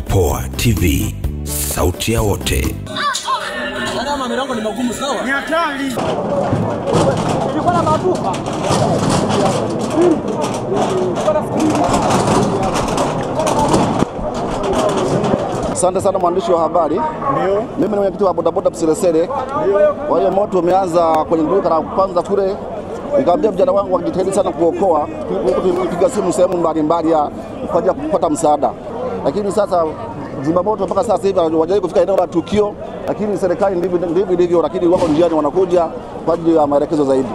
Poa TV, sauti ya wote. Kama milango ni magumu sawa? Ni hatari. Nilikuwa na maduka. Asante sana mwandishi wa habari. Ndio. Mimi ni mwenyekiti wa bodaboda Buselesele. Ndio. Kwa hiyo moto umeanza kwenye duka la kwanza kule. Nikamwambia vijana wangu wajitahidi sana kuokoa, kupiga simu sehemu mbalimbali kwa ajili ya kupata msaada. Lakini sasa zimamoto mpaka sasa hivi hawajawahi kufika eneo la tukio, lakini serikali ndivyo ilivyo, lakini wako njiani wanakuja kwa ajili ya maelekezo zaidi.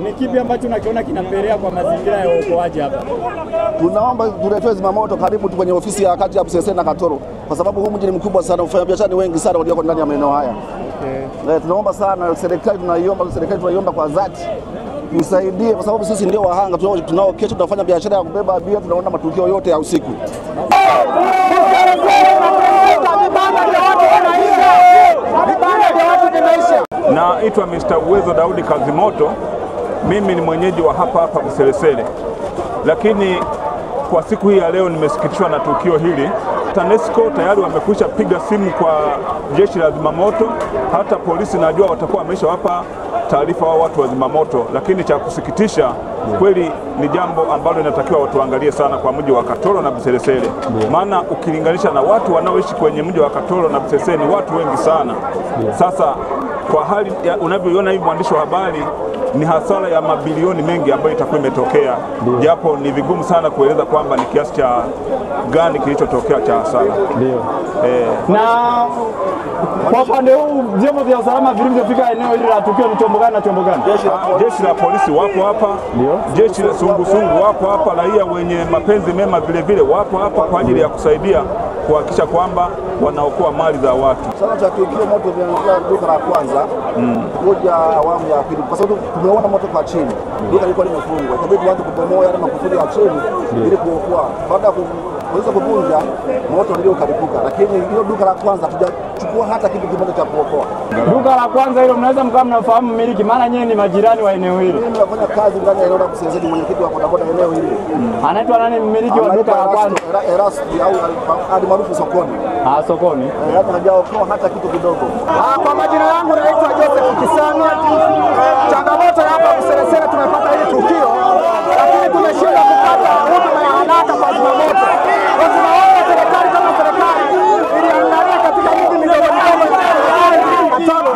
Ni kipi ambacho unakiona kinapelea kwa mazingira ya uokoaji hapa? Tunaomba tuletewe zimamoto karibu tu kwenye ofisi ya kati ya Buselesele na Katoro, kwa sababu huu mji ni mkubwa sana, wafanyabiashara ni wengi sana walioko ndani ya maeneo haya. Okay. Tunaomba sana serikali, tunaiomba kwa dhati tusaidie, kwa sababu sisi ndio wahanga. Tunao kesho tunafanya biashara ya kubeba abiria, tunaona matukio yote ya usiku. Naitwa Mr. Uwezo Daudi Kazimoto. Mimi ni mwenyeji wa hapa hapa Buselesele. Lakini kwa siku hii ya leo nimesikitishwa na tukio hili. TANESCO tayari wamekwisha piga simu kwa jeshi la zimamoto, hata polisi najua watakuwa wameshawapa taarifa wao watu wa zimamoto. Lakini cha kusikitisha kweli ni jambo ambalo inatakiwa watu waangalie sana kwa mji wa Katoro na Buselesele. Maana ukilinganisha na watu wanaoishi kwenye mji wa Katoro na Buselesele ni watu wengi sana. Sasa kwa hali unavyoiona hivi mwandishi wa habari, ni hasara ya mabilioni mengi ambayo itakuwa imetokea. Japo ni vigumu sana kueleza kwamba ni kiasi cha gani kilichotokea cha hasara. Ndio. Na kwa upande huu vyombo vya usalama vilivyofika eneo hili la tukio ni chombo gani na chombo gani? Jeshi la polisi wapo hapa. Ndio. Jeshi la sungusungu wapo hapa, raia wenye mapenzi mema vile vile wapo hapa kwa ajili ya kusaidia kuhakikisha kwamba wanaokoa mali za watu. Sasa cha tukio moto umeanza duka la kwanza kuja awamu ya pili, kwa sababu tumeona moto kwa chini. Duka lilikuwa limefungwa, ikabidi tuanze kubomoa yale makufuli ya chini ili kuokoa. Baada ya kuweza kuvunja, moto ndio ukalipuka. Lakini hilo duka la kwanza hatujachukua hata kitu kimoja cha kuokoa. Duka la kwanza hilo mnaweza mkawa mnafahamu mmiliki, maana nyewe ni majirani wa eneo hili. Mimi nafanya kazi ndani ya eneo la Buselesele, mwenyekiti wa bodaboda eneo hili. Anaitwa nani mmiliki wa duka la kwanza? Erasto au almaarufu Sokoni. Ah, Sokoni. Hata hajaokoa hata kitu kidogo. Kwa majina yangu naitwa Joseph Kisanya. Changamoto hapa Buselesele tumepata hili tukio, lakini tumeshindwa kupata huduma ya haraka kwa zimamoto. Kwa tunaomba serikali kama serikali iliangalia katika miji midogo midogo ya Katoro.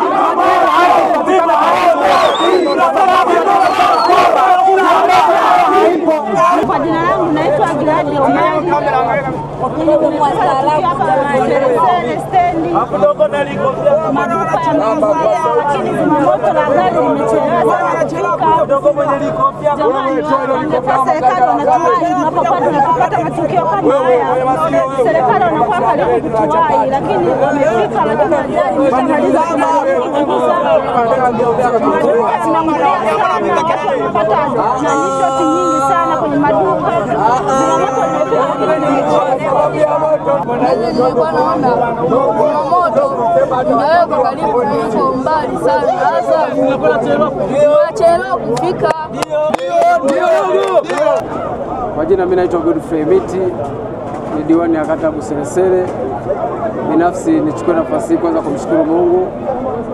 Kwa jina langu naitwa Gladi Omari. Buselesele stendi. Maduka yameungua, lakini zimamoto la gari limechelewa sana kufika. Jamani, wangekuwa serikali wanatuwahi tunapokuwa tunapata matukio kama haya. Serikali wanakuwa karibu kutuwahi, lakini wamefika, lakini ajali imeshamaliza kuunguza. Maduka yanaungulia sana, watu wanapata nishoti nyingi sana kwenye maduka. Zimamoto limefika, lakini limechelewa. Nilikuwa naona moto unawekwa karibu kuliko mbali sana. Sasa tunachelewa kufika. Kwa jina mimi naitwa Godfrey Miti, ni diwani ya kata Buselesele. Binafsi nichukue nafasi hii kwanza kumshukuru Mungu,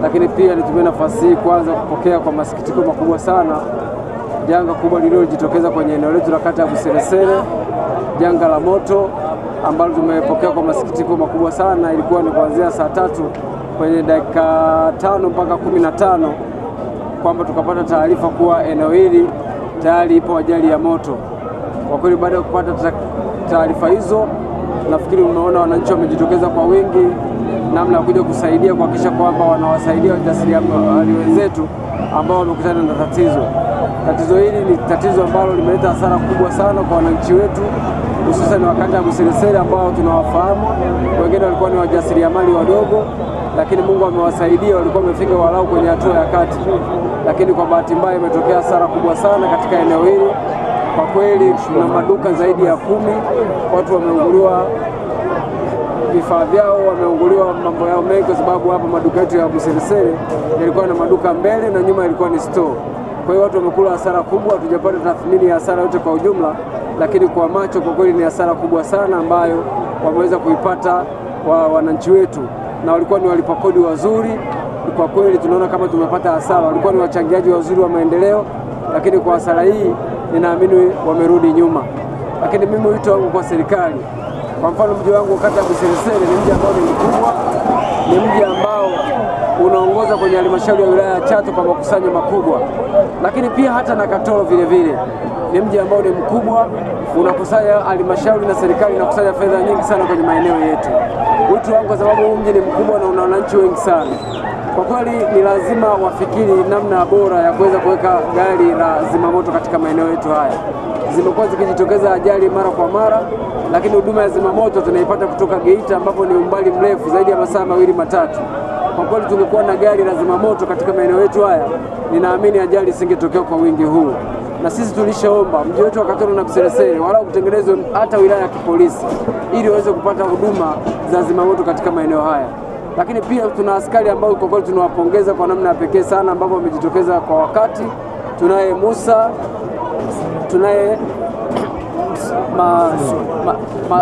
lakini pia nitumie nafasi hii kwanza kupokea kwa masikitiko makubwa sana janga kubwa lililojitokeza kwenye eneo letu la kata ya Buselesele, janga la moto ambalo tumepokea kwa masikitiko makubwa sana. Ilikuwa ni kuanzia saa 3 kwenye dakika 5 mpaka 15 kwamba tukapata taarifa kuwa eneo hili tayari ipo ajali ya moto. Kwa kweli baada ya kupata taarifa hizo, nafikiri umeona wananchi wamejitokeza kwa wingi namna ya kuja kusaidia kuhakikisha kwamba wanawasaidia wajasiriamali wenzetu ambao wamekutana na tatizo. Tatizo hili ni tatizo ambalo limeleta hasara kubwa sana kwa wananchi wetu, hususan wakati wa Buselesele ambao tunawafahamu. Wengine walikuwa ni wajasiriamali wadogo, lakini Mungu amewasaidia, walikuwa wamefika walau kwenye hatua ya kati. Lakini kwa bahati mbaya imetokea hasara kubwa sana katika eneo hili. Kwa kweli kuna maduka zaidi ya 10, watu wameunguliwa vifaa vyao, wameunguliwa mambo yao mengi, kwa sababu hapa maduka yetu ya Buselesele yalikuwa na maduka mbele na nyuma ilikuwa ni store. Kwa hiyo watu wamekula hasara kubwa. Hatujapata tathmini ya hasara yote kwa ujumla, lakini kwa macho kwa kweli ni hasara kubwa sana ambayo wameweza kuipata wananchi wetu, na walikuwa ni walipa kodi wazuri. Kwa kweli tunaona kama tumepata hasara. Walikuwa ni wachangiaji wazuri wa maendeleo, lakini kwa hasara hii ninaamini wamerudi nyuma. Lakini mimi wito wangu kwa serikali, kwa mfano mji wangu kata ya Buseresere ni mji ambao ni mkubwa, ni mji ambao unaongoza kwenye halmashauri ya wilaya ya Chato kwa makusanyo makubwa, lakini pia hata na Katoro vile vile ni mji ambao ni mkubwa, unakusanya halmashauri na serikali inakusanya fedha nyingi sana kwenye maeneo yetu. Wito wangu, kwa sababu huu mji ni mkubwa na una wananchi wengi sana, kwa kweli ni lazima wafikiri namna bora ya kuweza kuweka gari la zimamoto katika maeneo yetu haya. Zimekuwa zikijitokeza ajali mara kwa mara, lakini huduma ya zimamoto tunaipata kutoka Geita ambapo ni umbali mrefu zaidi ya masaa 2-3. Kwa kweli tungekuwa na gari la zimamoto katika maeneo yetu haya, ninaamini ajali isingetokea kwa wingi huu. Na sisi tulishaomba mji wetu wa Katoro na Buseresere walau kutengenezwe hata wilaya ya kipolisi ili waweze kupata huduma za zimamoto katika maeneo haya. Lakini pia tuna askari ambao kwa kweli tunawapongeza kwa namna ya pekee sana, ambao wamejitokeza kwa wakati. Tunaye Musa, tunaye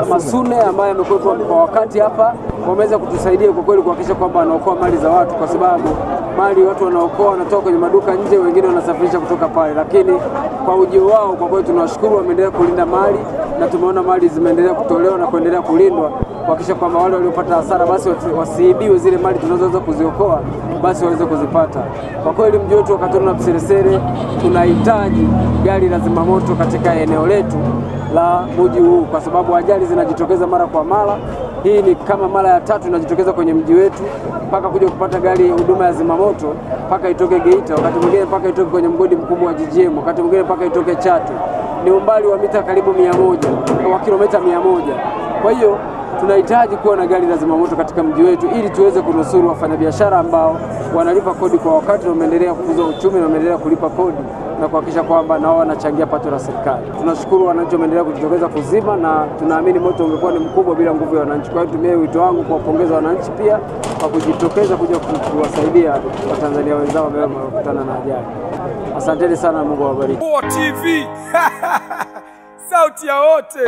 Masune ambaye amekuwa kwa wakati hapa, wameweza kutusaidia kwa kweli kuhakikisha kwamba wanaokoa mali za watu, kwa sababu mali watu wanaokoa wanatoka kwenye maduka nje, wengine wanasafirisha kutoka pale. Lakini kwa ujio wao kwa kweli tunawashukuru, wameendelea kulinda mali na tumeona mali zimeendelea kutolewa na kuendelea kulindwa, kuhakikisha kwamba wale waliopata hasara basi wasiibiwe zile mali tunazoweza kuziokoa, basi waweze kuzipata. Kwa kweli mji wetu wa Katoro na Buseresere tunahitaji gari la zimamoto katika eneo letu la mji huu, kwa sababu ajali zinajitokeza mara kwa mara. Hii ni kama mara ya 3 inajitokeza kwenye mji wetu, mpaka kuja kupata gari huduma ya zimamoto mpaka itoke Geita, wakati mwingine mpaka itoke kwenye mgodi mkubwa wa GGM, wakati mwingine mpaka itoke Chato. Ni umbali wa mita karibu 100, wa kilomita 100. Kwa hiyo tunahitaji kuwa na gari la zimamoto katika mji wetu ili tuweze kunusuru wafanyabiashara ambao wanalipa kodi kwa wakati na wameendelea kukuza uchumi na wameendelea kulipa kodi na kuhakikisha kwamba nao wanachangia pato la serikali. Tunashukuru wananchi wameendelea kujitokeza kuzima, na tunaamini moto ungekuwa ni mkubwa bila nguvu ya wananchi. Kwa hiyo tumie wito wangu kuwapongeza wananchi pia kwa kujitokeza kuja kuwasaidia Watanzania wenzao ambao wamekutana na ajali. Asanteni sana, Mungu awabariki. TV. Sauti ya wote.